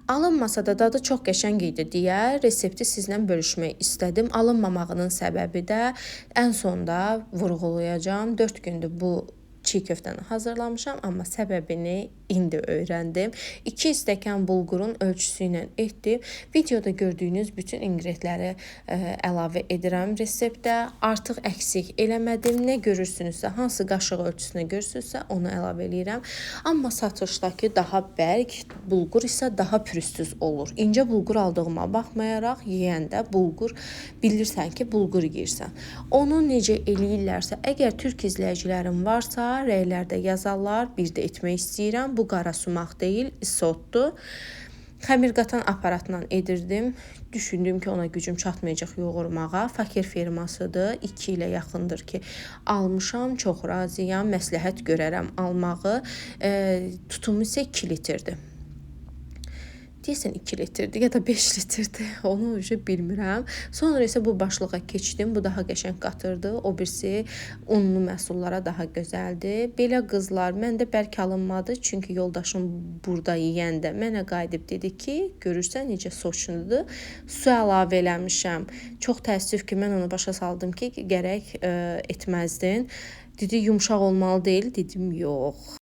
Alınmasa da dadı çox qəşəng idi deyə resepti sizlə bölüşmək istədim. Alınmamağının səbəbi də ən sonda vurğulayacağam. 4 gündür bu çiğ köftəni hazırlamışam, amma səbəbini indi öyrəndim. 2 stəkan bulğurun ölçüsü ilə etdim. Videoda gördüyünüz bütün inqrediyentləri əlavə edirəm reseptə. Artıq əksik eləmədim. Nə görürsünüzsə, hansı qaşıq ölçüsünə görürsünüzsə, onu əlavə eləyirəm. Amma satışdakı daha bərk, bulğur isə daha pürüzsüz olur. İncə bulğur aldığıma baxmayaraq, yeyəndə bulğur bilirsən ki, bulğur yeyirsən. Onu necə eləyirlərsə, əgər türk izləyicilərim varsa, rəylərdə yazarlar. Bir də etmək istəyirəm. Bu qara sumaq deyil, isotdur. Xəmir qatan aparatla edirdim. Düşündüm ki, ona gücüm çatmayacaq yoğurmağa. Fakir firmasıdır. 2 ilə yaxındır ki, almışam. Çox razıyam. Məsləhət görərəm almağı. Tutumu isə 2 litrdir. Deyəsən 2 litrdir ya da 5 litrdir. Onu uje bilmirəm. Sonra isə bu başlığa keçdim. Bu daha qəşəng qatırdı. O birisi unlu məhsullara daha gözəldir. Belə qızlar, məndə bərk alınmadı. Çünki yoldaşım burada yeyəndə mənə qayıdıb dedi ki, görürsən necə soçnudur. Su əlavə eləmişəm. Çox təəssüf ki, mən ona başa saldım ki, gərək etməzdin. Dedi yumşaq olmalı deyil. Dedim yox.